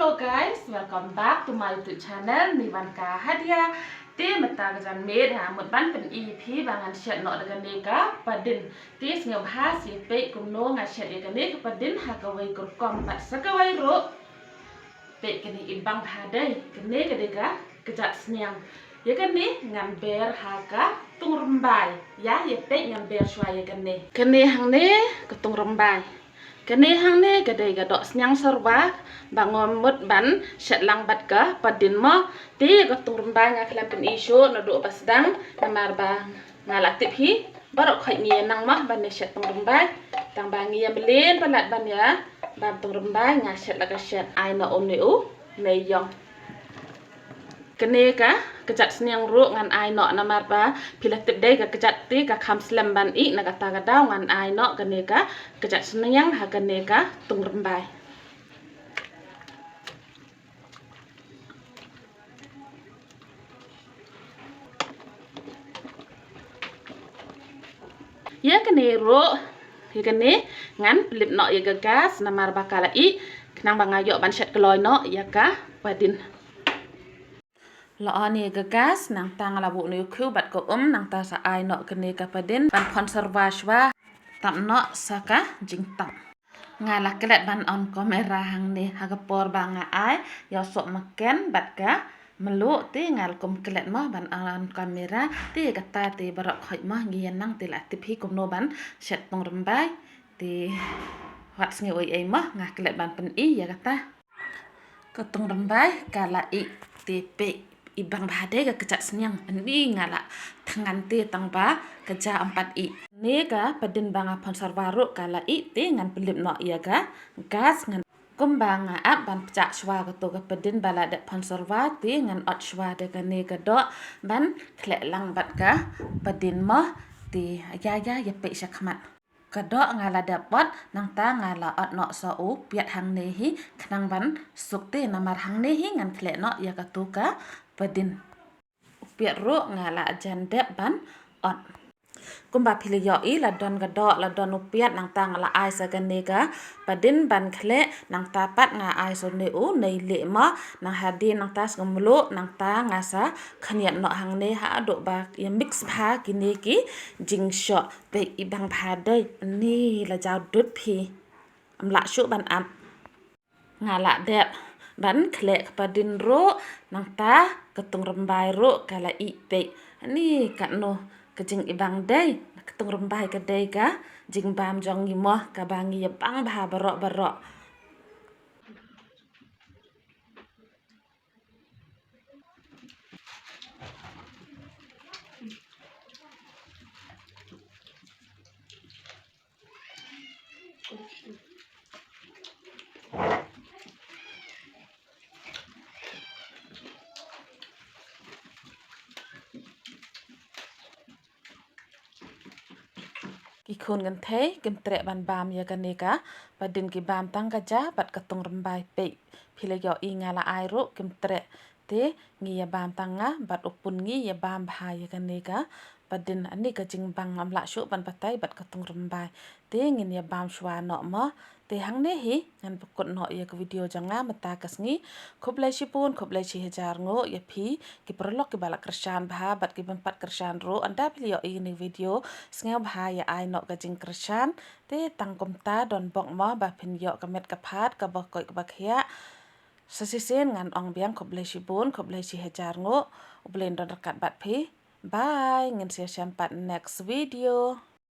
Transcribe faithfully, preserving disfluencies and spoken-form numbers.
Hello guys, welcome back to my YouTube channel, Nivanka Hadia. Te mynta ka janmiet nga mut ban pyni ïa phi ba ngan shet noh da kane ka padin. Te sngewbha sa peit kumno nga shet ïa kane ka padin ha kawei ka rukom bad sa kawei ruh. Peit kane i bang bha dei, kane ka dei ka kjat sniang. Ïa kane ngan ber ha ka tung rymbai. Ïa, ïa peit ngan ber shuwa ïa kane. Kane hangne ka tung rymbai. Kane hangne ka dei ka doh sniang sarwa ba nga mut ban shet lang bad ka padin mo. Te ka tung rymbai nga khlem pyni shuh naduh ba sdang namar ba nga la tip hi baroh khoit ngi ïa nang mo ban ïa shet tung rymbai. Tang ba ngi ïa mlien palat ban ïa bam tung rymbai nga shet la ka shet ai na une u mei ïong. Kane ka kjat sniang ruh ngan ai noh namar ba phi la tip dei ka kjat te ka kham slem ban ih na kata ka daw ngan ai noh kane ka kjat sniang ha kane ka tung rymbai. Ïa kane ruh, ïa kane ngan pynlip noh ïa ka gas namar ba ka la ih, khnang ba nga ïoh ban shet kloi noh ïa ka padin. La on ïa ka gas, nangta nga la buh noh ïa u khiew bad ka um, nangta sa ai noh kane ka padin ban phon sarwa shuwa. Tap noh sa ka jingtap. Nga la klet ban on kamera hangne ha ka por ba nga ai ïa u sohmaken bad ka mluh te nga la kum klet mo ban on kamera te kata te baroh khoit mo ngi ïa nang te la tip hi kumno ban shet tung rymbai te wat sngew ei ei mo nga klet ban pyni ïa kata. Ka tung rymbai ka la ih te peit i bang bha dei ka kjat sniang ani nga la thngan te tang ba ka ja em pat ih. Ne ka padin ba nga phon sarwa ruh ka la ih te ngan pynlip noh ïa ka gas ngan kumba nga ap ban pjah shuwa kato ka padin ba la dep phon sarwa te ngan ot shuwa da kane ka doh ban khleh lang bad ka padin mo te ïa ïa ïa peit sha khmat. Ka doh nga la dep ot, nangta nga la ot noh sa u piat hangne hi, khnang ban suk te namar hangne hi ngan khleh noh ïa katu ka padin. U piat ruh nga la jan dep ban ot. Kumba phi la ïohi la don ka doh, la don u piat, nangta nga la ai sa kane ka padin ban khleh, nangta pat nga ai sa une u nei lieh mo, nang hadien nangta sngewmluh, nangta nga sa khyndiat noh hangne haduh ba ïa mix bha kine ki jingshoh. Peit i bang bha dei, ni la jaw dud phi. Ym lah shuh ban ap. Nga la dep ban khleh ka padin ruh, nangta ka tung rymbai ruh ka la ih peit. Ni katno ka jing i bang dei, ka tung rymbai ka dei ka jingbam jong ngi mo kaba ngi ïa bam bha baroh baroh. Ki khun kynthei kim treh ban bam ïa kane ka padin, ki bam tang ka ja bad ka tung rymbai. Peit phi la ïohi nga la ai ruh kim treh. Te ngi ïa bam tang nga bad u pun ngi ïa bam bha ïa kane ka padin, ani ka jingbang ym lah shuh ban batai bad ka tung rymbai. Te ngin ïa bam shuwa noh mo. Te hangne hi ngan pynkut noh ïa ka video jong nga mynta ka sngi. Khublei shibun, khublei shihajar nguh ïa phi ki paralok kiba la kyrshan bha bad ki bym pat kyrshan ruh. Ynda phi la ïohi ïa kane ka video, sngewbha ïa ai noh ka jingkyrshan. Te tang kumta don bok mo ba phin ïoh ka met ka phad kaba koit kaba khiah. Sa shisien ngan ong biang khublei shibun, khublei shihajar nguh. U Blei un don ryngkat bad phi. Bye, ngin sa ïashem pat next video.